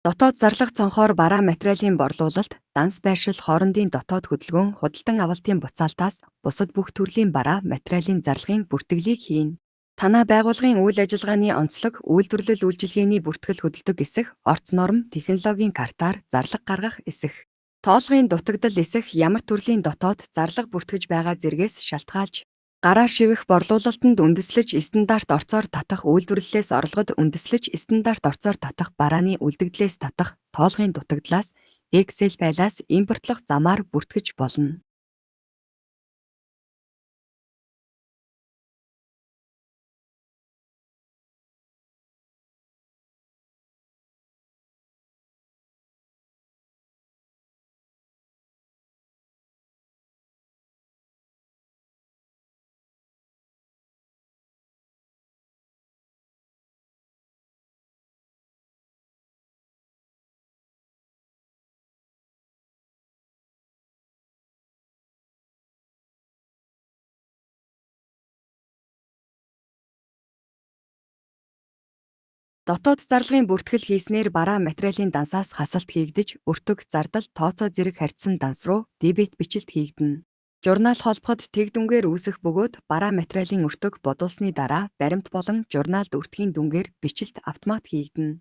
Дотоод зарлага цонхоор бараа материалын борлуулалт, данс байршил хоорондын дотоод хөдөлгөөн, худалдан авалтын буцаалтаас бусад бүх төрлийн бараа материалын зарлагын бүртгэлийг хийнэ. Танай байгууллагын үйл ажиллагааны онцлог, үйлдвэрлэл үйлчилгээний бүртгэл хөдөлдөг эсэх, орц норм, технологийн картаар зарлага гаргах эсэх. Тоолгын дутагдал эсэх ямар төрлийн дотоод зарлага бүртгэж байгаа зэргээс шалтгаалж гараар шивэх борлуулалтанд үндэслэж стандарт орцоор татах үйлдвэрлэлээс орлогод үндэслэж стандарт орцоор татах барааны үлдэгдлээс татах тоолгын дутагдлаас Excel файлаас импортлох замаар бүртгэж болно. Дотоод зарлагын бүртгэл хийснээр бараа материалын дансаас хасалт хийгдэж, өртөг, зардал, тооцоо зэрэг харьцсан данс руу дебет бичлэлт хийгдэнэ. Журнал холбоход тэг дүнгээр үүсэх бөгөөд бараа материалын өртөг бодуулсаны дараа баримт болон журналд өртгийн дүнгээр бичлэлт автомат хийгдэнэ.